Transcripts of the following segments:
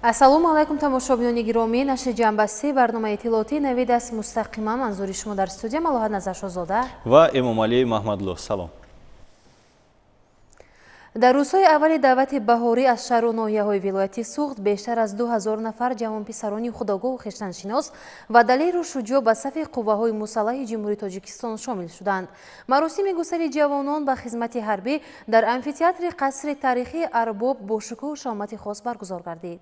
Ассалому алайкум, тамошобинони гиромӣ. Нашри ҷамъбастии барномаи иттилоотии навид аст мустақиман. Манзури шумо дар студия Малоҳат Назаршозода ва Эмомалӣ Маҳмадлу. Салом. Дар рӯзҳои аввали даъвати баҳорӣ аз шаҳру ноҳияҳои вилояти Суғд бештар аз 2000 нафар ҷавонписарони худогоҳу хештаншинос ва далеру шуҷоъ ба сафи қувваҳои мусаллаҳи Ҷумҳурии Тоҷикистон шомил шуданд. Маросими гусели ҷавонон ба хизмати ҳарбӣ дар амфитеатри қасри тарихии Арбоб бо шукӯҳу шаҳомати хос баргузор гардид.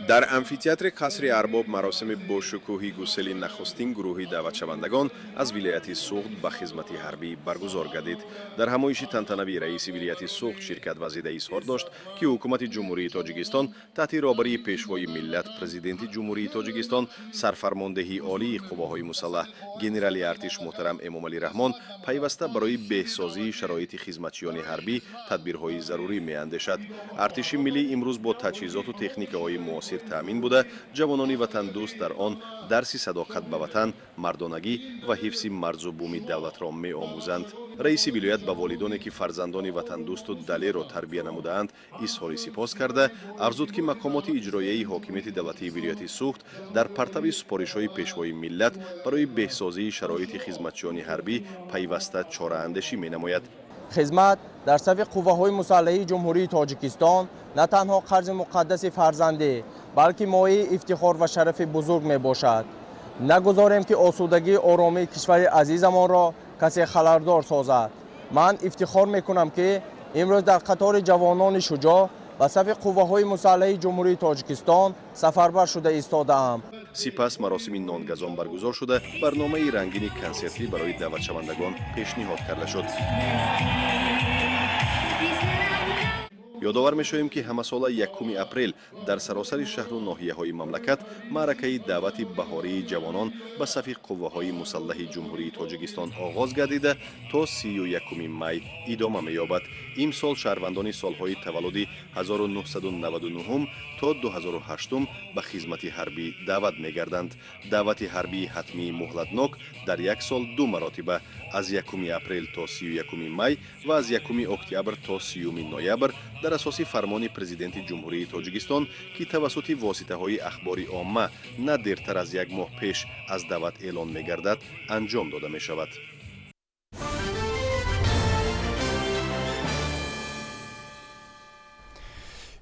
Дар амфитеатри қасри Арбоб маросими бошукӯҳи гусели нахустин гурӯҳи даъватшавандагон аз вилояти Суғд ба хизмати ҳарбӣ баргузор гардид. Дар ҳамоиши тантанавӣ раиси вилояти Суғд ширкат вазида изҳор дошт, ки ҳукумати Ҷумҳурии Тоҷикистон таҳти роҳбарии Пешвои миллат, Президенти Ҷумҳурии Тоҷикистон, сарфармондеҳи олии қувваҳои мусаллаҳ, генерали артиш муҳтарам Эмомалӣ Раҳмон пайваста барои беҳсозии шароити хизматчиёни ҳарбӣ тадбирҳои зарурӣ меандешад. Артиши миллӣ имрӯз бо таҷҳизоту техникаҳои муосир таъмин буда, ҷавонони ватандӯст дар он дарси садоқат ба ватан, мардонагӣ ва ҳифзи марзу буми давлатро меомӯзанд. Раиси вилоят ба волидоне, ки фарзандони ватандӯсту далерро тарбия намудаанд, изҳори сипос карда, афзуд, ки мақомоти иҷроияи ҳокимияти давлатии вилояти Суғд дар партави супоришҳои Пешвои миллат барои беҳсозии шароити хизматчиёни ҳарбӣ пайваста чораандешӣ менамояд. Хизмат дар сафи қувваҳои мусаллаҳии Ҷумҳурии Тоҷикистон на танҳо қарзи муқаддаси фарзандӣ, балки мояи ифтихор ва шарафи бузург мебошад. Нагузорем, ки осудагии оромии кишвари азизамонро касе халалдор созад. Ман ифтихор мекунам, ки имрӯз дар қатори ҷавонони шуҷоъ ба сафи қувваҳои мусаллаҳии Ҷумҳурии Тоҷикистон сафарбар шуда истодаам. Сипас маросими нонгазон баргузор шуда, барномаи рангини консертӣ барои даъватшавандагон пешниҳод карда шуд. Ёдовар мешавем, ки ҳамасола 1 апрел дар саросари шаҳру ноҳияҳои мамлакат маъракаи даъвати баҳории ҷавонон ба сафи қувваҳои мусаллаҳи Ҷумҳурии Тоҷикистон оғоз гардида, то 31 май идома меёбад. Имсол шаҳрвандони солҳои таваллуди 1999 то 2008 ба хизмати ҳарбӣ даъват мегарданд. Даъвати ҳарбии ҳатмии муҳлатнок дар як сол ду маротиба, аз 1 апрел то 31 май ва аз 1 октябр то 30 ноябр, дар асоси фармони Президенти Ҷумҳурии Тоҷикистон, ки тавассути воситаҳои ахбори омма на дертар аз як моҳ пеш аз даъват эълон мегардад, анҷом дода мешавад.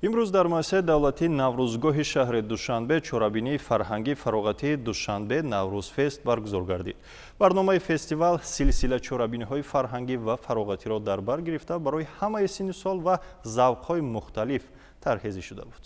Имрӯз дар муассисаи давлатии Наврӯзгоҳи шаҳри Душанбе чорабинии фарҳангӣ фароғатии Душанбе Наврӯзфест баргузор гардид. Барномаи фестивал силсила чорабиниҳои фарҳангӣ ва фароғатиро дар бар гирифта, барои ҳамаи синну сол ва завқҳои мухталиф тарҳрезӣ шуда буд.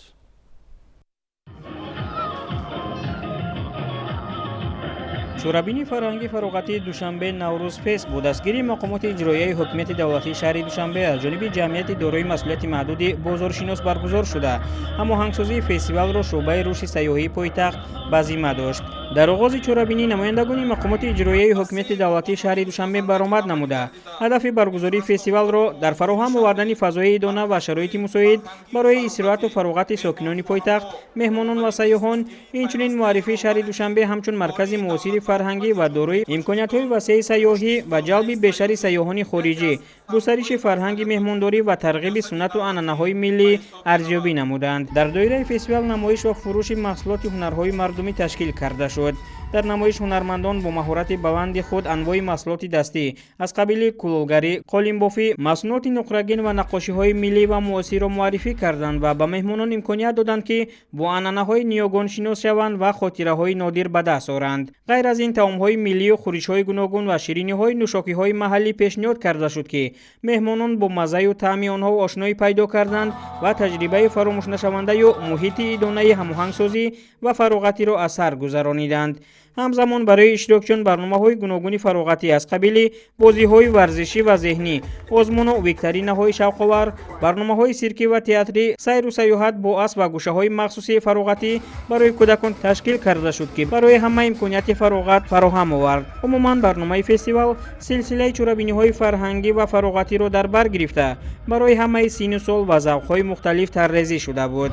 Чорабинии фарҳангӣ фароғатии Душанбе Наврӯзфест бо дастгирии мақомоти иҷроияи ҳокимияти давлатии шаҳри Душанбе аз ҷониби ҷамъияти дорои масъулияти маҳдуди Бозоршинос баргузор шуда, ҳамоҳангсозии фестивалро шӯъбаи рушди сайёҳии пойтахт ба зимма дошт. Дар оғози чорабинӣ намояндагони мақомоти иҷроияи ҳокимияти давлатии шаҳри Душанбе баромад намуда, ҳадафи баргузории фестивалро дар фароҳам овардани фазои идона ва шароити мусоид барои истироҳату фароғати сокинони пойтахт, меҳмонон ва сайёҳон, инчунин муаррифии шаҳри Душанбе ҳамчун маркази муосири фарҳангӣ ва дорои имкониятҳои васеи сайёҳӣ ва ҷалби бештари сайёҳони хориҷӣ, густариши фарҳанги меҳмондорӣ ва тарғиби суннату анъанаҳои миллӣ арзёбӣ намуданд. Дар доираи фестивал намоиш ва фурӯши маҳсулоти ҳунарҳои мардумӣ ташкил карда шуд. Дар намоиш ҳунармандон бо маҳорати баланди худ анвои маҳсулоти дастӣ аз қабили кулолгарӣ, қолинбофӣ, маснуоти нуқрагин ва наққошиҳои миллӣ ва муосирро муаррифӣ карданд ва ба меҳмонон имконият доданд, ки бо анъанаҳои ниёгон шинос шаванд ва хотираҳои нодир ба даст оранд. Ғайр аз ин, таомҳои миллию хӯришҳои гуногун ва шириниҳои нӯшокиҳои маҳаллӣ пешниҳод карда шуд, ки меҳмонон бо маззаю таъми онҳо ошноӣ пайдо карданд ва таҷрибаи фаромӯшнашавандаю муҳити идонаи ҳамоҳангсозӣ ва фароғатиро аз сар гузарониданд. Ҳамзамон барои иштирокчиён барномаҳои гуногуни фароғатӣ аз қабили бозиҳои варзишӣ ва зеҳнӣ, озмуну викторинаҳои шавқовар, барномаҳои сиркӣ ва театрӣ, сайру сайёҳат бо асп ва гӯшаҳои махсуси фароғатӣ барои кӯдакон ташкил карда шуд, ки барои ҳама имконияти фароғат фароҳам овард. Умуман, барномаи фестивал силсилаи чорабиниҳои фарҳангӣ ва фароғатиро дар бар гирифта, барои ҳамаи синну сол ва завқҳои мухталиф тарҳрезӣ шуда буд.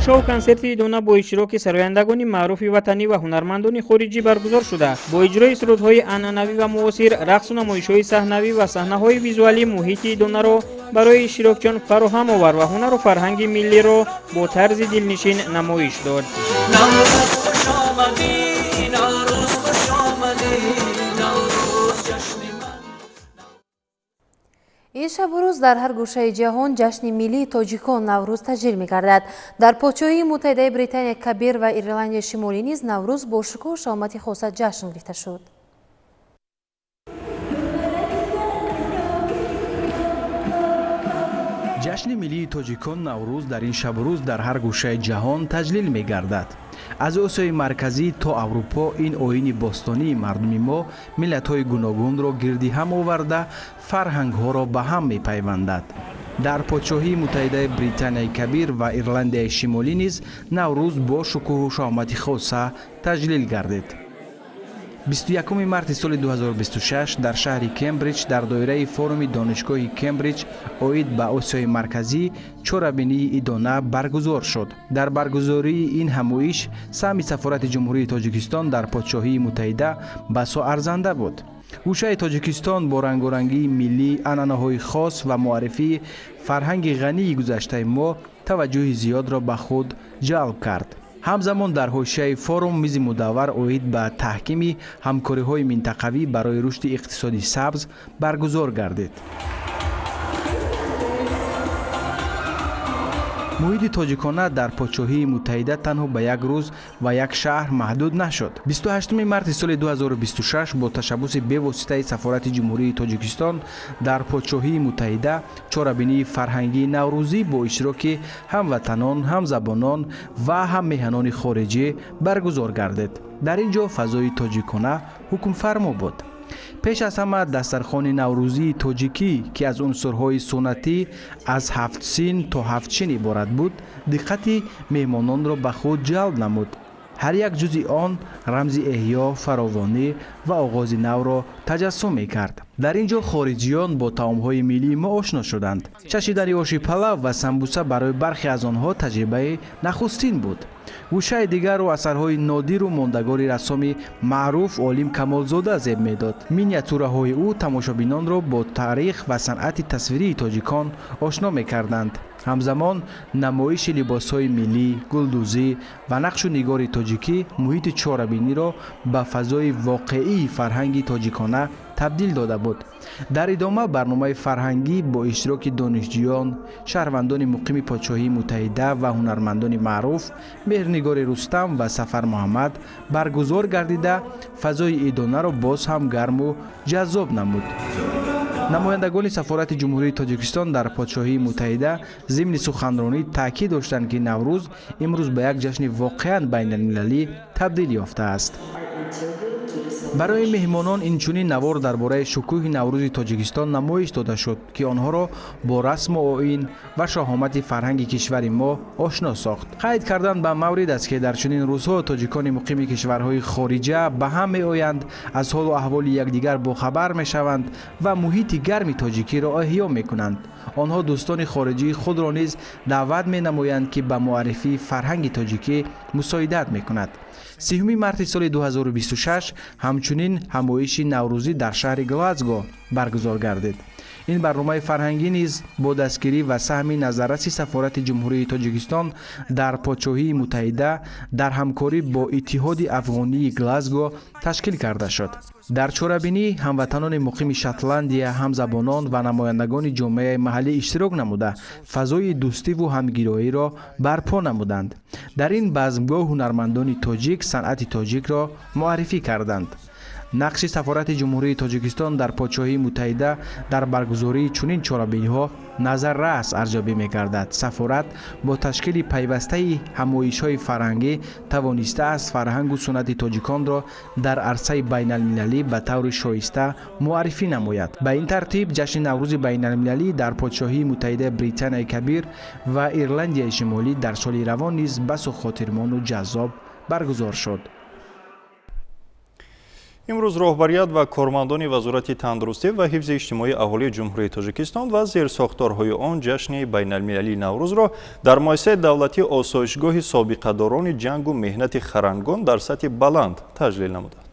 Шоу-консерти идона бо иштироки сарояндагони маъруфи ватанӣ ва ҳунармандони хориҷӣ баргузор шуда, бо иҷрои сурудҳои анъанавӣ ва муосир, рақсу намоишҳои саҳнавӣ ва саҳнаҳои визуалӣ муҳити идонаро барои иштирокчиён фароҳам овард ва ҳунару фарҳанги миллиро бо тарзи дилнишин намоиш дод. Ин шабу рӯз дар ҳар гӯшаи ҷаҳон ҷашни миллии тоҷикон Наврӯз таҷлил мегардад. Дар Подшоҳии Муттаҳидаи Британия Кабир ва Ирландияи Шимолӣ низ Наврӯз бо шукӯҳу шаҳомати хоса ҷашн гирифта шуд. Ҷашни миллии тоҷикон Наврӯз дар ин шабу рӯз дар ҳар гӯшаи ҷаҳон таҷлил мегардад. Аз Осиёи Марказӣ то Аврупо ин оини бостонии мардуми мо миллатҳои гуногунро гирди ҳам оварда, фарҳангҳоро ба ҳам мепайвандад. Дар Подшоҳии Муттаҳидаи Британияи Кабир ва Ирландияи Шимолӣ низ Наврӯз бо шукӯҳу шаҳомати хоса таҷлил гардид. 21 марти соли 2026 дар шаҳри Кембриҷ дар доираи форуми Донишгоҳи Кембриҷ оид ба Осиёи Марказӣ чорабинии идона баргузор шуд. Дар баргузории ин ҳамоиш саҳми Сафорати Ҷумҳурии Тоҷикистон дар Подшоҳии Муттаҳида басо арзанда буд. Гӯшаи Тоҷикистон бо рангорангии миллӣ, анъанаҳои хос ва муаррифии фарҳанги ғании гузаштаи мо таваҷҷӯҳи зиёдро ба худ ҷалб кард. Ҳамзамон дар ҳошияи форум мизи мудаввар оид ба таҳкими ҳамкориҳои минтақавӣ барои рушди иқтисоди сабз баргузор гардид. Муҳити тоҷикона дар Подшоҳии Муттаҳида танҳо ба як рӯз ва як шаҳр маҳдуд нашуд. 28 марти соли 2026 бо ташаббуси бевоситаи Сафорати Ҷумҳурии Тоҷикистон дар Подшоҳии Муттаҳида чорабинии фарҳангии наврӯзӣ бо иштироки ҳамватанон, ҳамзабонон ва ҳаммеҳанони хориҷӣ баргузор гардид. Дар ин ҷо фазои тоҷикона ҳукмфармо буд. Пеш аз ҳама дастархони наврӯзии тоҷикӣ, ки аз унсурҳои суннатӣ аз ҳафт син то ҳафт чин иборат буд, диққати меҳмононро ба худ ҷалб намуд. Ҳар як ҷузъи он рамзи эҳё, фаровонӣ ва оғози навро таҷассум мекард. Дар ин ҷо хориҷиён бо таомҳои миллии мо ошно шуданд. Чашидани оши палав ва самбуса барои бархе аз онҳо таҷрибаи нахустин буд. Гӯшаи дигару асарҳои нодиру мондагори рассоми маъруф Олим Камолзода зеб медод. Миниатюраҳои ӯ тамошобинонро бо таърих ва санъати тасвирии тоҷикон ошно мекарданд. Ҳамзамон намоиши либосҳои миллӣ, гулдӯзӣ ва нақшу нигори тоҷикӣ муҳити чорабиниро ба фазои воқеии фарҳанги тоҷикона табдил дода буд. Дар идома барномаи фарҳангӣ бо иштироки донишҷӯён, шаҳрвандони муқими Подшоҳии Муттаҳида ва ҳунармандони маъруф Меҳрнигори Рустам ва Сафар Муҳаммад баргузор гардида, фазои идонаро боз ҳам гарму ҷаззоб намуд. Намояндагони Сафорати Ҷумҳурии Тоҷикистон дар Подшоҳии Муттаҳида зимни суханронӣ таъкид доштанд, ки Наврӯз имрӯз ба як ҷашни воқеан байналмилалӣ табдил ёфтааст. Барои меҳмонон инчунин навор дар бораи шукӯҳи Наврӯзи Тоҷикистон намоиш дода шуд, ки онҳоро бо расму оин ва шаҳомати фарҳанги кишвари мо ошно сохт. Қайд кардан ба маврид аст, ки дар чунин рӯзҳо тоҷикони муқими кишварҳои хориҷа ба ҳам меоянд, аз ҳолу аҳволи якдигар бохабар мешаванд ва муҳити гарми тоҷикиро эҳё мекунанд. Онҳо дӯстони хориҷии худро низ даъват менамоянд, ки ба муаррифии фарҳанги тоҷикӣ мусоидат мекунад. 3 марти соли 2026 ҳамчунин ҳамоиши наврӯзӣ дар шаҳри Глазго баргузор гардид. Ин барномаи фарҳангӣ низ бо дастгирӣ ва саҳми назарраси Сафорати Ҷумҳурии Тоҷикистон дар Подшоҳии Муттаҳида дар ҳамкорӣ бо Иттиҳоди Афғонии Глазго ташкил карда шуд. Дар чорабинӣ ҳамватанони муқими Шотландия, ҳамзабонон ва намояндагони ҷомеаи маҳаллӣ иштирок намуда, фазои дӯстиву ҳамгироиро барпо намуданд. Дар ин базмгоҳ ҳунармандони тоҷик санъати тоҷикро муаррифӣ карданд. Нақши Сафорати Ҷумҳурии Тоҷикистон дар Подшоҳии Муттаҳида дар баргузории чунин чорабиниҳо назаррас арзёбӣ мегардад. Сафорат бо ташкили пайвастаи ҳамоишҳои фарҳангӣ тавонистааст фарҳангу суннати тоҷиконро дар арсаи байналмилалӣ ба таври шоиста муаррифӣ намояд. Ба ин тартиб ҷашни Наврӯзи байналмилалӣ дар Подшоҳии Муттаҳидаи Британияи Кабир ва Ирландияи Шимолӣ дар соли равон низ басу хотирмону ҷаззоб баргузор шуд. Имрӯз роҳбарият ва кормандони Вазорати тандурустӣ ва ҳифзи иҷтимоии аҳолии Ҷумҳурии Тоҷикистон ва зерсохторҳои он ҷашни байналмилалии Наврӯзро дар муассисаи давлатии осоишгоҳи собиқадорони ҷангу меҳнати Харангон дар сатҳи баланд таҷлил намуданд.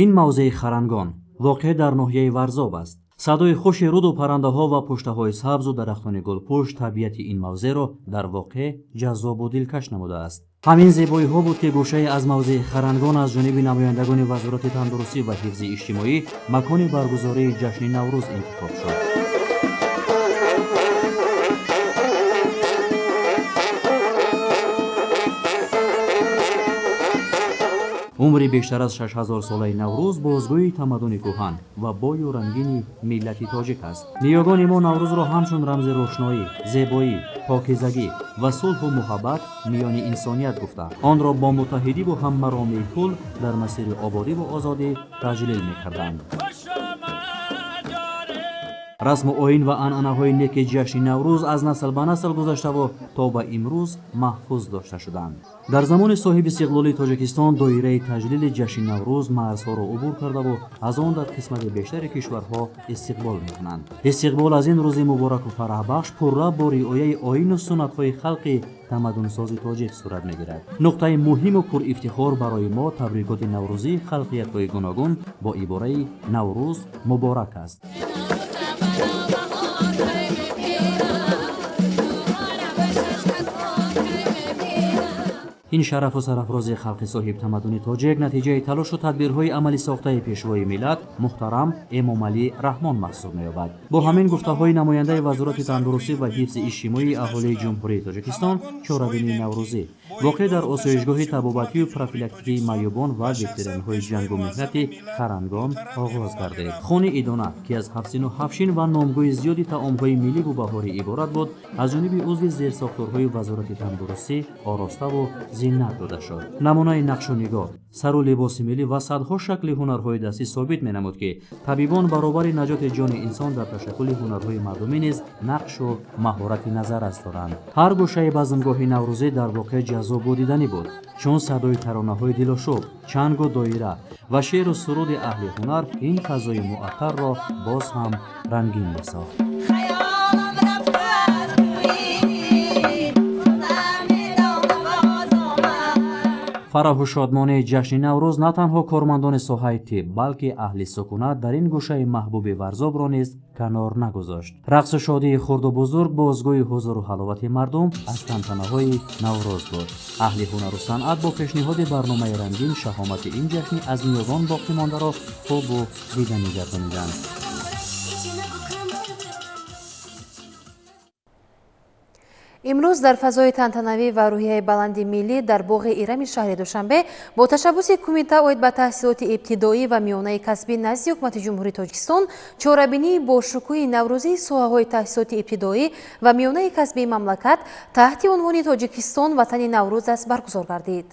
Ин мавзеи Харангон воқеъ дар ноҳияи Варзоб аст. Садои хуши руду паррандаҳо ва пуштаҳои сабзу дарахтони гулпӯш табиати ин мавзеъро дар воқеъ ҷаззобу дилкаш намудааст. Ҳамин зебоиҳо буд, ки гӯшае аз мавзеи Харангон аз ҷониби намояндагони Вазорати тандурустӣ ва ҳифзи иҷтимоӣ макони баргузории ҷашни Наврӯз интихоб шуд. Умри бештар аз 6000 солаи Наврӯз бозгӯи тамаддуни кӯҳан ва бою рангини миллати тоҷик аст. Ниёгони мо Наврӯзро ҳамчун рамзи рӯшноӣ, зебоӣ, покизагӣ ва сулҳу муҳаббат миёни инсоният гуфта, онро бо муттаҳидиву ҳаммаромии кул дар масири ободиву озодӣ таҷлил мекарданд. Расму оин ва анъанаҳои неки ҷашни Наврӯз аз насл ба насл гузаштаву то ба имрӯз маҳфуз дошта шуданд. Дар замони соҳиби истиқлолии Тоҷикистон доираи таҷлили ҷашни Наврӯз марзҳоро убур кардаву аз он дар қисмати бештари кишварҳо истиқбол мекунанд. Истиқбол аз ин рӯзи мубораку фараҳбахш пурра бо риояи оину суннатҳои халқи тамаддунсози тоҷик сурат мегирад. Нуқтаи муҳиму пурифтихор барои мо табрикоти наврӯзии халқиятҳои гуногун бо ибораи Наврӯз муборак аст. Ин шарафу сарафрозии халқи соҳибтамаддуни тоҷик натиҷаи талошу тадбирҳои амалӣ сохтаи пешвои миллат муҳтарам Эмомалӣ Раҳмон маҳсуб меёбад. Бо ҳамин гуфтаҳои намояндаи Вазорати тандурустӣ ва ҳифзи иҷтимоии аҳолии Ҷумҳурии Тоҷикистон чорабинии наврӯзӣ воқеъ дар осоишгоҳи табобатию профилактикии маъюбон ва ветеранҳои ҷангу меҳнати Харангон оғоз гардид. Хони идона, ки аз ҳафтсину ҳафшин ва номгӯи зиёди таомҳои милливу баҳорӣ иборат буд, аз ҷониби узви зерсохторҳои Вазорати тандурустӣ ороставу зинат дода шуд. Намунаи нақшу нигор, сару либоси миллӣ ва садҳо шакли ҳунарҳои дастӣ собит менамуд, ки табибон баробари наҷоти ҷони инсон дар ташаккули ҳунарҳои мардумӣ низ нақшу маҳорати назаррас доранд. Ҳар гӯшаи базмгоҳи наврӯзӣ дар воқеъ ҷаззобу диданӣ буд, чун садои таронаҳои дилошӯб, чангу доира ва шеъру суруди аҳли ҳунар ин фазои муаттарро боз ҳам рангин месохт. Фараҳу шодмонии ҷашни Наврӯз на танҳо кормандони соҳаи тиб, балки аҳли сукунат дар ин гӯшаи маҳбуби Варзобро низ канор нагузошт. Рақсу шодии хурду бузург бозгӯи ҳузуру ҳаловати мардум аз тантанаҳои Наврӯз буд. Аҳли ҳунару санъат бо пешниҳоди барномаи рангин шаҳомати ин ҷашни аз ниёгон боқӣ мондаро хубу диданӣ гардониданд. Имрӯз дар фазои тантанавӣ ва рӯҳияи баланди миллӣ дар боғи Ирами шаҳри Душанбе бо ташаббуси кумита оид ба таҳсилоти ибтидоӣ ва миёнаи касбӣ назди Ҳукумати Ҷумҳурии Тоҷикистон чорабинии бошукӯҳи наврӯзии соҳаҳои таҳсилоти ибтидоӣ ва миёнаи касбии мамлакат таҳти унвони Тоҷикистон ватани Наврӯз аст баргузор гардид.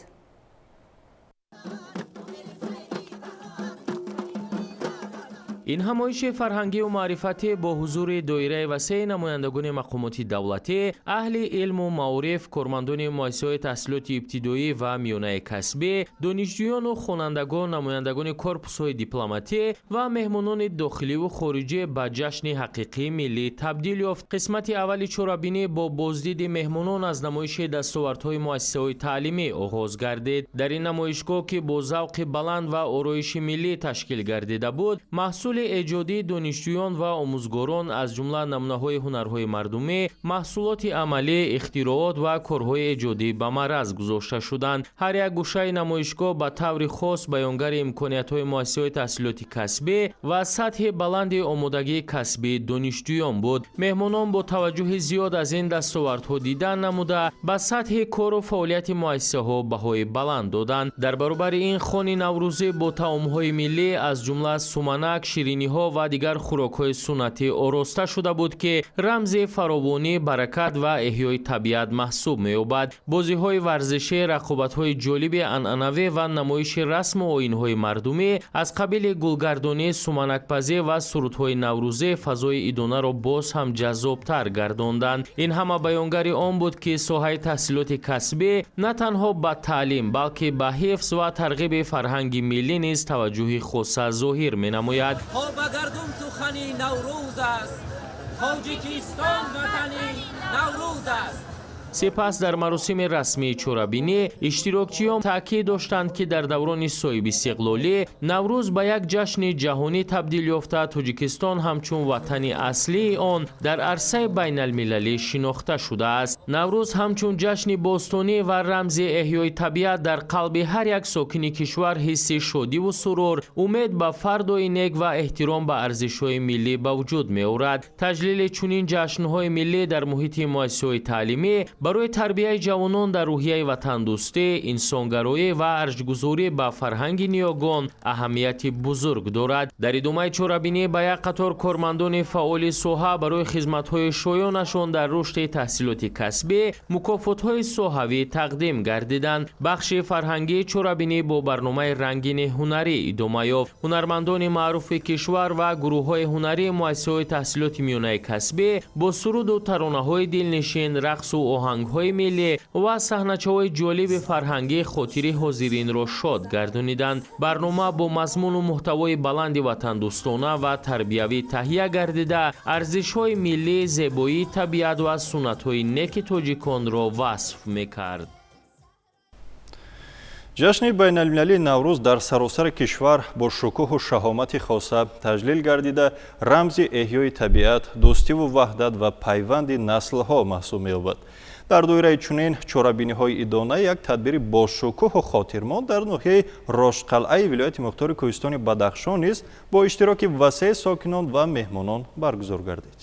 Ин ҳамоиши фарҳангию маърифатӣ бо ҳузури доираи васеи намояндагони мақомоти давлатӣ, аҳли илму маориф, кормандони муассисаҳои таҳсилоти ибтидоӣ ва миёнаи касбӣ, донишҷӯёну хонандагон, намояндагони корпусҳои дипломатӣ ва меҳмонони дохиливу хориҷӣ ба ҷашни ҳақиқии миллӣ табдил ёфт. Қисмати аввали чорабинӣ бо боздиди меҳмонон аз намоиши дастовардҳои муассисаҳои таълимӣ оғоз гардид. Дар ин намоишгоҳ, ки бо завқи баланд ва ороиши миллӣ ташкил гардида буд, маҳсули эҷодии донишҷӯён ва омӯзгорон аз ҷумла намунаҳои ҳунарҳои мардумӣ, маҳсулоти амалӣ, ихтироот ва корҳои эҷодӣ ба мараз гузошта шуданд. Ҳар як гӯшаи намоишгоҳ ба таври хос баёнгари имкониятҳои муассисаҳои таҳсилоти касбӣ ва сатҳи баланди омодагии касбии донишҷӯён буд. Меҳмонон бо таваҷҷӯҳи зиёд аз ин дастовардҳо дидан намуда, ба сатҳи кору фаъолияти муассисаҳо баҳои баланд доданд. Дар баробари ин хони наврӯзӣ бо таомҳои миллӣ аз ҷумла суманак, Шириниҳо ва дигар хӯрокҳои суннатӣ ороста шуда буд, ки рамзи фаровонӣ, баракат ва эҳёи табиат маҳсуб меёбад. Бозиҳои варзишӣ, рақобатҳои ҷолиби анъанавӣ ва намоиши расму оинҳои мардумӣ аз қабили гулгардонӣ, суманакпазӣ ва сурудҳои наврӯзӣ фазои идонаро боз ҳам ҷаззобтар гардонданд. Ин ҳама баёнгари он буд, ки соҳаи таҳсилоти касбӣ на танҳо ба таълим, балки ба ҳифз ва тарғиби фарҳанги миллӣ низ таваҷҷӯҳи хоса зоҳир менамояд. То ба гардун сухани Наврӯз аст, Тоҷикистон ватани Наврӯз аст. Сипас дар маросими расмии чорабинӣ иштирокчиён таъкид доштанд, ки дар даврони соҳибистиқлолӣ Наврӯз ба як ҷашни ҷаҳонӣ табдил ёфта, Тоҷикистон ҳамчун ватани аслии он дар арсаи байналмилалӣ шинохта шудааст. Наврӯз ҳамчун ҷашни бостонӣ ва рамзи эҳёи табиат дар қалби ҳар як сокини кишвар ҳисси шодиву сурур, умед ба фардои нек ва эҳтиром ба арзишҳои миллӣ ба вуҷуд меорад. Таҷлили чунин ҷашнҳои миллӣ дар муҳити муассисаҳои таълимӣ барои тарбияи ҷавонон дар рӯҳияи ватандӯстӣ, инсонгароӣ ва арҷгузорӣ ба фарҳанги ниёгон аҳамияти бузург дорад. Дар идомаи чорабинӣ ба як қатор кормандони фаъоли соҳа барои хизматҳои шоёнашон дар рушди таҳсилоти касбӣ мукофотҳои соҳавӣ тақдим гардиданд. Бахши фарҳангии чорабинӣ бо барномаи рангини ҳунарӣ идома ёфт. Ҳунармандони маъруфи кишвар ва гурӯҳҳои ҳунарии муассисаҳои таҳсилоти миёнаи касбӣ бо суруду таронаҳои дилнишин, рақсу оҳангҳои миллӣ ва саҳначаҳои ҷолиби фарҳангӣ хотири ҳозиринро шод гардониданд. Барнома бо мазмуну муҳтавои баланди ватандӯстона ва тарбиявӣ таҳия гардида, арзишҳои миллӣ, зебоии табиат ва суннатҳои неки тоҷиконро васф мекард. Ҷашни байналмилалии Наврӯз дар саросари кишвар бо шукӯҳу шаҳомати хоса таҷлил гардида, рамзи эҳёи табиат, дӯстиву ваҳдат ва пайванди наслҳо маҳсуб меёбад. Дар доираи чунин чорабиниҳои идона як тадбири бошукӯҳу хотирмон дар ноҳияи Роштқалъаи вилояти мухтори Кӯҳистони Бадахшон низ бо иштироки васеи сокинон ва меҳмонон баргузор гардид.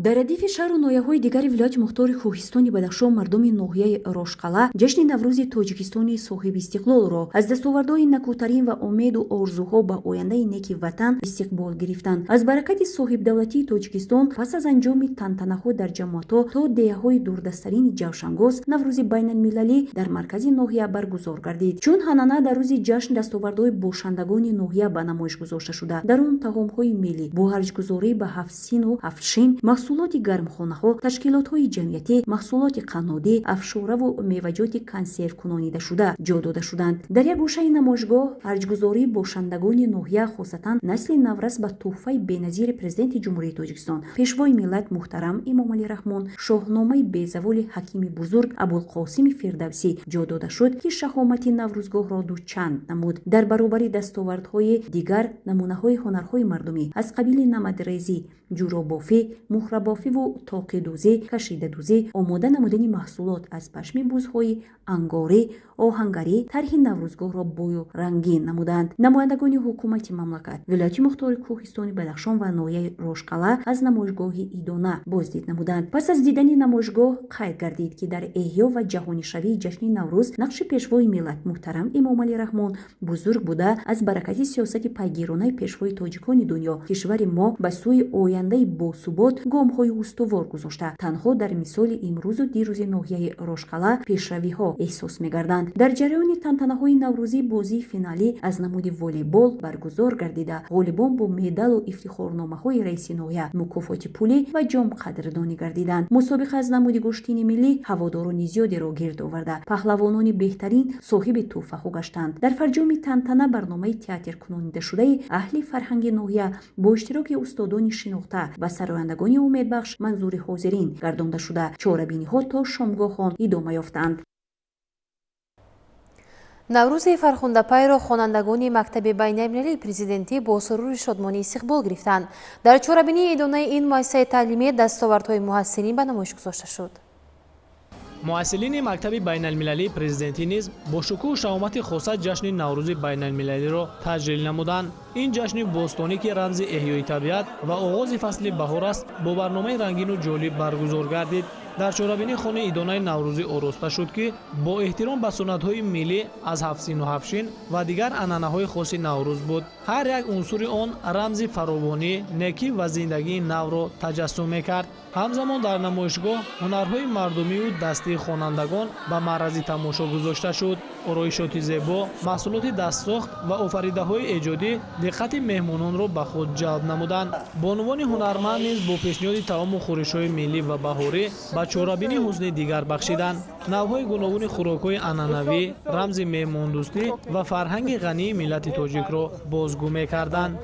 Дар радифи шаҳру ноҳияҳои дигари вилояти мухтори Кӯҳистони Бадахшон мардуми ноҳияи Рошқалъа ҷашни Наврӯзи Тоҷикистони соҳиби истиқлолро аз дастовардҳои накӯтарин ва умеду орзуҳо ба ояндаи неки ватан истиқбол гирифтанд. Аз баракати соҳибдавлатии Тоҷикистон пас аз анҷоми тантанаҳо дар ҷамоатҳо то деҳаҳои дурдасттарини Ҷавшангоз Наврӯзи байналмилалӣ дар маркази ноҳия баргузор гардид. Чун ҳанана дар рӯзи ҷашн дастовардҳои бошандагони ноҳия ба намоиш гузошта шуда, дар он таомҳои миллӣ бо ҳарҷгузорӣ ба ҳафтсину ҳафтшин, маҳсулоти гармхонаҳо, ташкилотҳои ҷамъиятӣ, маҳсулоти қаннодӣ, афшораву меваҷоти консервкунонидашуда ҷо дода шуданд. Дар як гӯшаи намоишгоҳ ҳарҷгузории бошандагони ноҳия, хосатан насли наврас ба тӯҳфаи беназири Президенти Ҷумҳурии Тоҷикистон, Пешвои миллат муҳтарам Эмомалӣ Раҳмон, шоҳномаи безаволи ҳакими бузург Абулқосими Фирдавсӣ ҷо дода шуд, ки шаҳомати наврӯзгоҳро дучанд намуд. Дар баробари дастовардҳои дигар намунаҳои ҳунарҳои мардумӣ аз қабили намадрезӣ, ҷӯробофӣ, муҳрабофиву тоқидӯзӣ, кашидадӯзӣ, омода намудани маҳсулот аз пашми бузҳои ангорӣ, оҳангарӣ тарҳи наврӯзгоҳро бою рангин намуданд. Намояндагони ҳукумати мамлакат, вилояти мухтори Кӯҳистони Бадахшон ва ноҳияи Рошқалъа аз намоишгоҳи идона боздид намуданд. Пас аз дидани намоишгоҳ қайд гардид, ки дар эҳё ва ҷаҳонишавии ҷашни Наврӯз нақши Пешвои миллат муҳтарам Эмомалӣ Раҳмон бузург буда, аз баракати сиёсати пайгиронаи пешвои тоҷикони дунё кишвари мо ба сӯи ояндаи босубот гомҳои устувор гузошта, танҳо дар мисоли имрӯзу дирӯзи ноҳияи Рошқалъа пешравиҳо эҳсос мегарданд. Дар ҷараёни тантанаҳои наврӯзӣ бозии финалӣ аз намуди волейбол баргузор гардида, ғолибон бо медалу ифтихорномаҳои раиси ноҳия, мукофоти пулӣ ва ҷом қадрдонӣ гардиданд. Мусобиқа аз намуди гӯштини миллӣ ҳаводорони зиёдеро гирд оварда, паҳлавонони беҳтарин соҳиби тӯҳфаҳо гаштанд. Дар фарҷоми тантана барномаи театркунонидашудаи аҳли фарҳанги ноҳия бо иштироки устодони шинохта ва сарояндагони умедбахш манзури ҳозирин гардонда шуда, чорабиниҳо то шомгоҳон идома ёфтанд. Наврӯзи фархундапайро хонандагони мактаби байналмилалии президентӣ бо сурури шодмонӣ истиқбол гирифтанд. Дар чорабинии идонаи ин муассисаи таълимӣ дастовардҳои муҳассилин ба намоиш гузошта шуд. Муҳассилини мактаби байналмилалии президентӣ низ бо шукӯҳу шаҳомати хоса ҷашни Наврӯзи байналмилалиро таҷлил намуданд. Ин ҷашни бостонӣ, ки рамзи эҳёи табиат ва оғози фасли баҳор аст, бо барномаи рангину ҷолиб баргузор гардид. Дар чорабинӣ хони идонаи наврӯзӣ ороста шуд, ки бо эҳтиром ба суннатҳои миллӣ аз ҳафтсину ҳафтшин ва дигар анъанаҳои хоси Наврӯз буд. Ҳар як унсури он рамзи фаровонӣ, некӣ ва зиндагии навро таҷассум мекард. Ҳамзамон дар намоишгоҳ ҳунарҳои мардумию дастии хонандагон ба маърази тамошо гузошта шуд. Ороишоти зебо, маҳсулоти дастсохт ва офаридаҳои эҷодӣ диққати меҳмононро ба худ ҷалб намуданд. Бонувони ҳунарманд низ бо пешниҳоди таому хӯришҳои миллӣ ва баҳорӣ ба чорабинӣ ҳусни дигар бахшиданд. Навъҳои гуногуни хӯрокҳои анъанавӣ рамзи меҳмондӯстӣ ва фарҳанги ғании миллати тоҷикро бозгӯ мекарданд.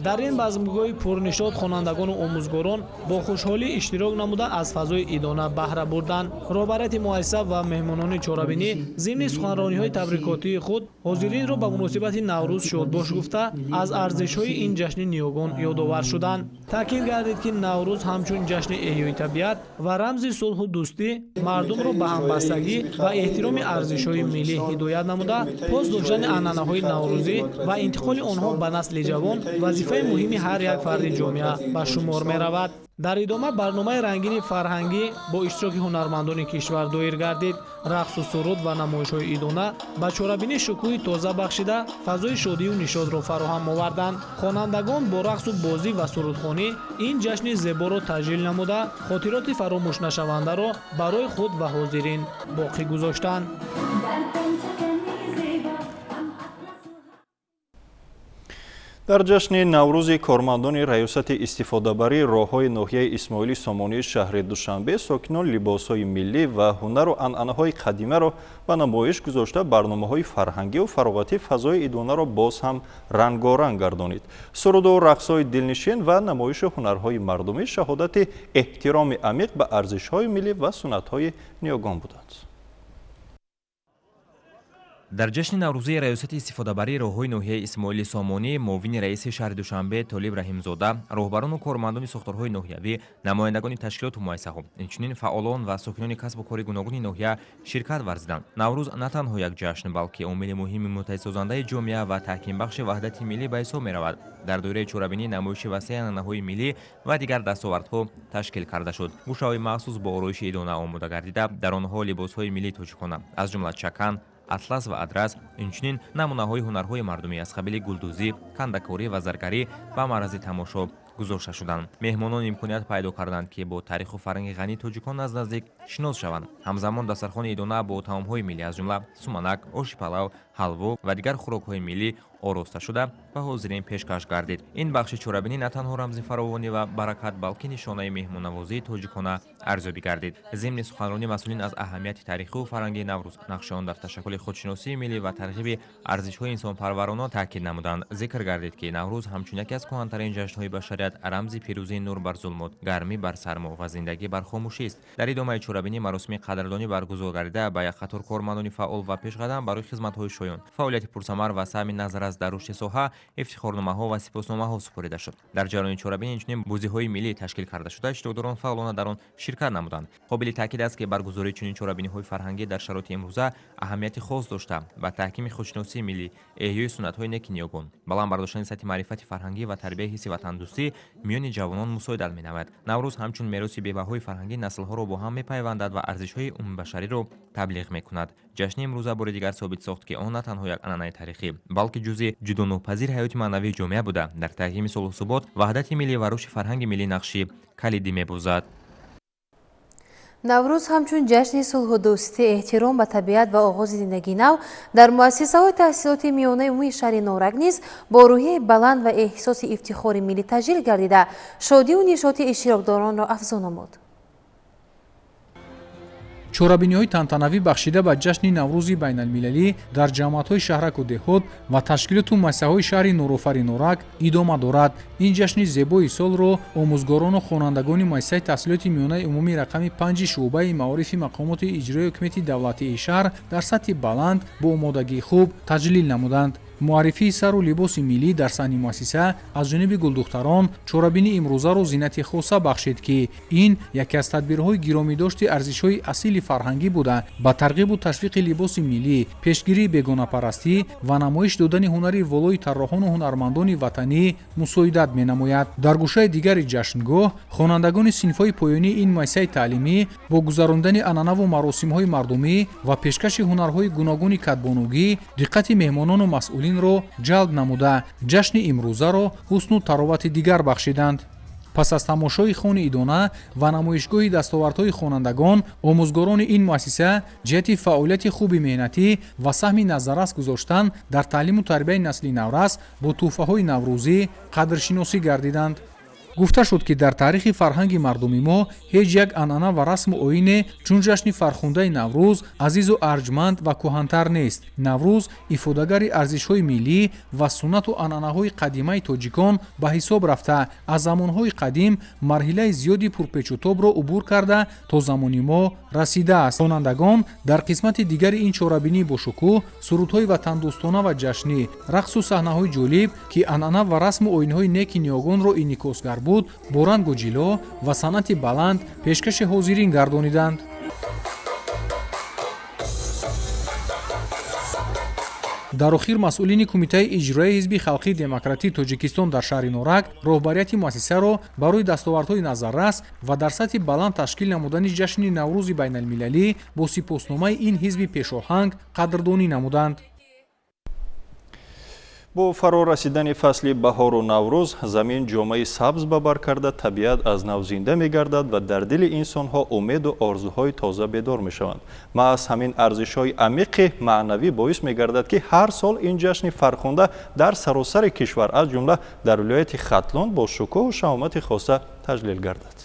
Дар ин базмгоҳи пурнишот хонандагону омӯзгорон бо хушҳолӣ иштирок намуда аз фазои идона баҳра бурданд. Роҳбарияти муассиса ва меҳмонони чорабинӣ зимни суханрониҳои табрикотии худ ҳозиринро ба муносибати Наврӯз шодбош гуфта, аз арзишҳои ин ҷашни ниёгон ёдовар шуданд. Таъкид гардид, ки Наврӯз ҳамчун ҷашни эҳёи табиат ва рамзи сулҳу дӯстӣ мардумро ба ҳамбастагӣ ва эҳтироми арзишҳои миллӣ ҳидоят намуда, пос доштани анъанаҳои наврӯзӣ ва интиқоли онҳо ба насли ҷавон вазифаи муҳими ҳар як фарди ҷомеа ба шумор меравад. Дар идома барномаи рангини фарҳангӣ бо иштироки ҳунармандони кишвар доир гардид. Рақсу суруд ва намоишҳои идона ба чорабинӣ шукӯҳи тоза бахшида, фазои шодию нишодро фароҳам оварданд. Хонандагон бо рақсу бозӣ ва сурудхонӣ ин ҷашни зеборо таҷлил намуда, хотироти фаромӯшнашавандаро барои худ ва ҳозирин боқӣ гузоштанд. Дар ҷашни Наврӯзи кормандони раёсати истифодабарии роҳҳои ноҳияи Исмоили Сомонии шаҳри Душанбе сокинон либосҳои миллӣ ва ҳунару анъанаҳои қадимаро ба намоиш гузошта, барномаҳои фарҳангию фароғатӣ фазои идонаро боз ҳам рангоранг гардонид. Суруду рақсҳои дилнишин ва намоиши ҳунарҳои мардумӣ шаҳодати эҳтироми амиқ ба арзишҳои миллӣ ва суннатҳои ниёгон буданд. Дар ҷашни наврӯзии раёсати истифодабарии роҳҳои ноҳияи Исмоили Сомонӣ муовини раиси шаҳри Душанбе Толиб Раҳимзода, роҳбарону кормандони сохторҳои ноҳиявӣ, намояндагони ташкилоту муассисаҳо, инчунин фаъолон ва сокинони касбу кори гуногуни ноҳия ширкат варзиданд. Наврӯз на танҳо як ҷашн, балки омили муҳими муттаҳидсозандаи ҷомеа ва таҳкимбахши ваҳдати миллӣ ба ҳисоб меравад. Дар доираи чорабинӣ намоиши васеи анъанаҳои миллӣ ва дигар дастовардҳо ташкил карда шуд. Гӯшаҳои махсус бо ороиши идона омода гардида, дар онҳо либосҳои миллии тоҷикона, аз ҷумла чакан, атлас ва адрас, инчунин намунаҳои ҳунарҳои мардумӣ аз қабили гулдӯзӣ, кандакорӣ ва заргарӣ ба маърази тамошо гузошта шуданд. Меҳмонон имконият пайдо карданд, ки бо таъриху фарҳанги ғании тоҷикон аз наздик шинос шаванд. Ҳамзамон дастархони идона бо таомҳои миллӣ, аз ҷумла суманак, оши палав, ҳалво ва дигар хӯрокҳои миллӣ ороста шуда ба ҳозирин пешкаш гардид. Ин бахши чорабинӣ на танҳо рамзи фаровонӣ ва баракат, балки нишонаи меҳмоннавозии тоҷикона арзёбӣ гардид. Зимни суханронӣ масъулин аз аҳамияти таърихию фарҳангии Наврӯз, нақши он дар ташаккули худшиносии миллӣ ва тарғиби арзишҳои инсонпарварона таъкид намуданд. Зикр гардид, ки Наврӯз ҳамчун яке аз кӯҳантарин ҷашнҳои башарият рамзи пирӯзии нур бар зулмот, гармӣ бар сармо ва зиндагӣ бар хомӯшист. Дар идомаи чорабинӣ маросими қадрдонӣ баргузор гардида, ба як қатор кормандони фаъол ва пешқадам барои хизматҳои шоён, фаъолияти пурсамар ва саҳми назаррас дар рушди соҳа ифтихорномаҳо ва сипосномаҳо супорида шуд. Дар ҷараёни чорабинӣ инчунин бозиҳои миллӣ ташкил карда шуда, иштирокдорон фаъолона дар он ширкат намуданд. Қобили таъкид аст, ки баргузории чунин чорабиниҳои фарҳангӣ дар шароити имрӯза аҳамияти хос дошта, ба таҳкими худшиносии миллӣ, эҳёи суннатҳои неки ниёгон, баланд бардоштани сатҳи маърифати фарҳангӣ ва тарбияи ҳисси ватандӯстӣ миёни ҷавонон мусоидат менамояд. Наврӯз ҳамчун мероси бебаҳои фарҳангӣ наслҳоро бо ҳам мепайвандад ва арзишҳои умумибашариро таблиғ мекунад. Ҷашни имрӯза бори дигар собит сохт, ки он на танҳо як анъанаи таърихӣ, балки ҷузъи ҷудонопазири ҳаёти маънавии ҷомеа буда, дар таҳкими сулҳу субот, ваҳдати миллӣ ва рушди фарҳанги миллӣ нақши калидӣ мебозад. Наврӯз ҳамчун ҷашни сулҳу дӯстӣ, эҳтиром ба табиат ва оғози зиндагии нав дар муассисаҳои таҳсилоти миёнаи умумии шаҳри Норак низ бо рӯҳияи баланд ва эҳсоси ифтихори миллӣ таҷлил гардида, шодию нишоти иштирокдоронро афзун намуд. Чорабиниҳои тантанавӣ бахшида ба ҷашни Наврӯзи байналмилалӣ дар ҷамоатҳои шаҳраку деҳот ва ташкилоту муассисаҳои шаҳри Нурофари Норак идома дорад. Ин ҷашни зебои солро омӯзгорону хонандагони муассисаи таҳсилоти миёнаи умумии рақами 5 шӯъбаи маорифи мақомоти иҷроии ҳукумати давлатии шаҳр дар сатҳи баланд бо омодагии хуб таҷлил намуданд. Муаррифии сару либоси миллӣ дар саҳни муассиса аз ҷониби гулдухтарон чорабинии имрӯзаро зинати хоса бахшид, ки ин яке аз тадбирҳои гиромидошти арзишҳои асили фарҳангӣ буда, ба тарғибу ташвиқи либоси миллӣ, пешгирии бегонапарастӣ ва намоиш додани ҳунари волои тарроҳону ҳунармандони ватанӣ мусоидат менамояд. Дар гӯшаи дигари ҷашнгоҳ хонандагони синфҳои поёнии ин муассисаи таълимӣ бо гузарондани анъанаву маросимҳои мардумӣ ва пешкаши ҳунарҳои гуногуни кадбонугӣ диққати меҳмонону масъулинро ҷалб намуда, ҷашни имрӯзаро ҳусну таровати дигар бахшиданд. Пас аз тамошои хони идона ва намоишгоҳи дастовардҳои хонандагон, омӯзгорони ин муассиса ҷиҳати фаъолияти хуби меҳнатӣ ва саҳми назаррас гузоштан дар таълиму тарбияи насли наврас бо тӯҳфаҳои наврӯзӣ қадршиносӣ гардиданд. Гуфта шуд, ки дар таърихи фарҳанги мардуми мо ҳеҷ як анъана ва расму оине чун ҷашни фархундаи Наврӯз азизу арҷманд ва кӯҳантар нест. Наврӯз ифодагари арзишҳои миллӣ ва суннату анъанаҳои қадимаи тоҷикон ба ҳисоб рафта, аз замонҳои қадим марҳилаи зиёди пурпечутобро убур карда то замони мо расидааст. Хонандагон дар қисмати дигари ин чорабинии бошукӯҳ сурудҳои ватандӯстона ва ҷашнӣ, рақсу саҳнаҳои ҷолиб, ки анъана ва расму оинҳои неки ниёгонро инъикосгар буд, бо рангу ҷило ва санъати баланд пешкаши ҳозирин гардониданд. Дар охир масъулини Кумитаи иҷроияи Ҳизби халқии демократии Тоҷикистон дар шаҳри Норак роҳбарияти муассисаро барои дастовардҳои назаррас ва дар сатҳи баланд ташкил намудани ҷашни Наврӯзи байналмилалӣ бо сипосномаи ин ҳизби пешоҳанг қадрдонӣ намуданд. Бо фаро расидани фасли баҳору Наврӯз замин ҷомаи сабз ба бар карда, табиат аз нав зинда мегардад ва дар дили инсонҳо умеду орзуҳои тоза бедор мешаванд. Маҳз ҳамин арзишҳои амиқи маънавӣ боис мегардад, ки ҳар сол ин ҷашни фархунда дар саросари кишвар, аз ҷумла дар вилояти Хатлон, бо шукӯҳу шаҳомати хоса таҷлил гардад.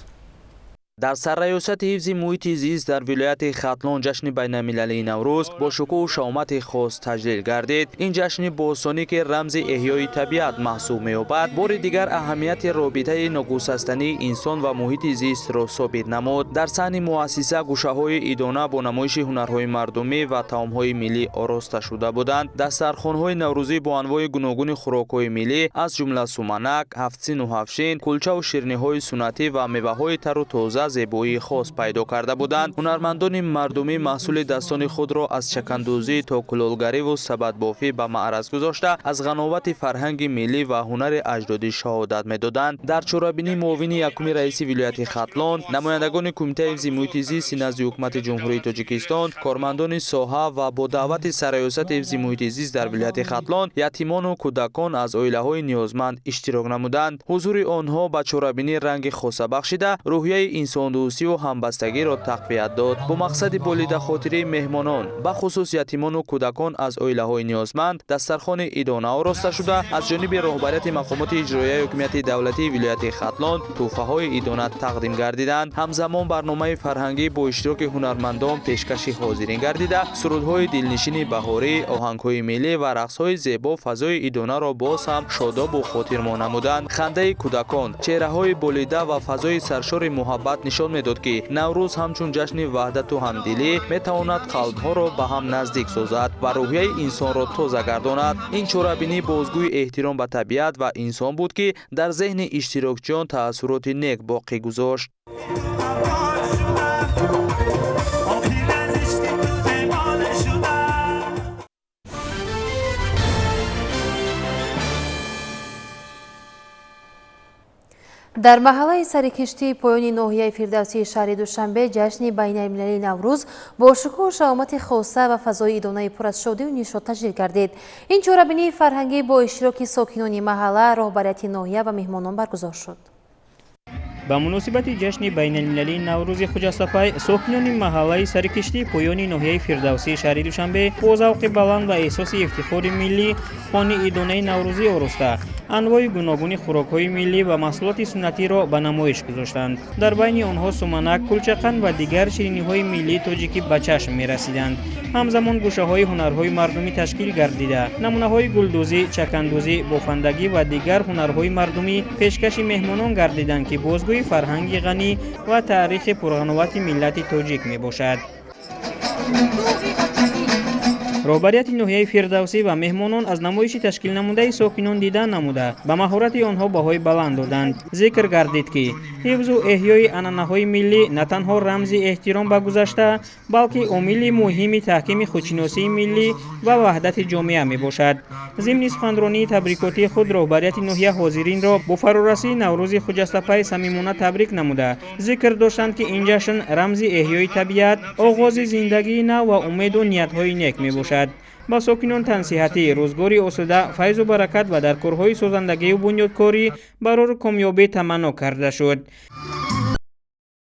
Дар сарраёсати ҳифзи муҳити зист дар вилояти Хатлон ҷашни байналмилалии Наврӯз бо шукӯҳу шаҳомати хос таҷлил гардид. Ин ҷашни бостонӣ, ки рамзи эҳёи табиат маҳсуб меёбад, бори дигар аҳамияти робитаи ногусастании инсон ва муҳити зистро собит намуд. Дар саҳни муассиса гӯшаҳои идона бо намоиши ҳунарҳои мардумӣ ва таомҳои миллӣ ороста шуда буданд. Дастархонҳои наврӯзӣ бо анвои гуногуни хӯрокҳои миллӣ, аз ҷумла суманак, ҳафтсину ҳафтшин, кулчаву ширниҳои суннатӣ ва меваҳои тару тоза зебоии хос пайдо карда буданд. Ҳунармандони мардумӣ маҳсули дастони худро аз чакандӯзӣ то кулолгариву сабадбофӣ ба маъраз гузошта, аз ғановати фарҳанги миллӣ ва ҳунари аҷдодӣ шаҳодат медоданд. Дар чорабинӣ муовини якуми раиси вилояти Хатлон, намояндагони Кумитаи ҳифзи муҳити зисти назди Ҳукумати Ҷумҳурии Тоҷикистон, кормандони соҳа ва бо даъвати сарраёсати ҳифзи муҳити зист дар вилояти Хатлон ятимону кӯдакон аз оилаҳои ниёзманд иштирок намуданд. Ҳузури онҳо ба чорабинӣ ранги хоса бахшида, рӯҳияи инсондӯстиву ҳамбастагиро тақвият дод. Бо мақсади болидахотирии меҳмонон, бахусус ятимону кӯдакон аз оилаҳои ниёзманд, дастархони идона ороста шуда, аз ҷониби роҳбарияти мақомоти иҷроияи ҳукумати давлатии вилояти Хатлон тӯҳфаҳои идона тақдим гардиданд. Ҳамзамон барномаи фарҳангӣ бо иштироки ҳунармандон пешкаши ҳозирин гардида, сурудҳои дилнишини баҳорӣ, оҳангҳои миллӣ ва рақсҳои зебо фазои идонаро боз ҳам шодобу хотирмон намуданд. Хандаи кӯдакон, чеҳраҳои болида ва фазои саршори муҳаббат нишон медод, ки Наврӯз ҳамчун ҷашни ваҳдату ҳамдилӣ метавонад қалбҳоро ба ҳам наздик созад ва рӯҳияи инсонро тоза гардонад. Ин чорабинӣ бозгӯи эҳтиром ба табиат ва инсон буд, ки дар зеҳни иштирокчиён таассуроти нек боқӣ гузошт. Дар маҳаллаи сарикиштии поёни ноҳияи Фирдавсии шаҳри Душанбе ҷашни байналмилалии Наврӯз бо шукӯҳу шаҳомати хоса ва фазои идонаи пур аз шодию нишот таҷлил гардид. Ин чорабинии фарҳангӣ бо иштироки сокинони маҳалла, роҳбарияти ноҳия ва меҳмонон баргузор шуд. Ба муносибати ҷашни байналмилалии Наврӯзи Хуҷастапай сокинони маҳаллаи сарикиштии поёни ноҳияи Фирдавсии шаҳри Душанбе бо завқи баланд ва эҳсоси ифтихори миллӣ хони идонаи наврӯзӣ ороста, анвои гуногуни хӯрокҳои миллӣ ва маҳсулоти суннатиро ба намоиш гузоштанд. Дар байни онҳо суманак, кулчақанд ва дигар шириниҳои миллии тоҷикӣ ба чашм мерасиданд. Ҳамзамон гӯшаҳои ҳунарҳои мардумӣ ташкил гардида, намунаҳои гулдӯзӣ, чакандӯзӣ, бофандагӣ ва дигар ҳунарҳои мардумӣ пешкаши меҳмонон гардиданд, ки бозгӯи фарҳанги ғанӣ ва таърихи пурғановати миллати тоҷик мебошад. Роҳбарияти ноҳияи Фирдавсӣ ва меҳмонон аз намоиши ташкилнамудаи сокинон дидан намуда, ба маҳорати онҳо баҳои баланд доданд. Зикр гардид, ки ҳифзу эҳёи анъанаҳои миллӣ на танҳо рамзи эҳтиром ба гузашта, балки омили муҳими таҳкими худшиносии миллӣ ва ваҳдати ҷомеа мебошад. Зимни суханронии табрикотии худ роҳбарияти ноҳия ҳозиринро бо фарорасии Наврӯзи хуҷастапай самимона табрик намуда, зикр доштанд, ки ин ҷашн рамзи эҳёи табиат, оғози зиндагии нав ва умеду ниятҳои нек мебошад. Ба сокинон тансиҳатӣ, рӯзгори осуда, файзу баракат ва дар корҳои созандагию бунёдкорӣ барору комёбӣ таманно карда шуд.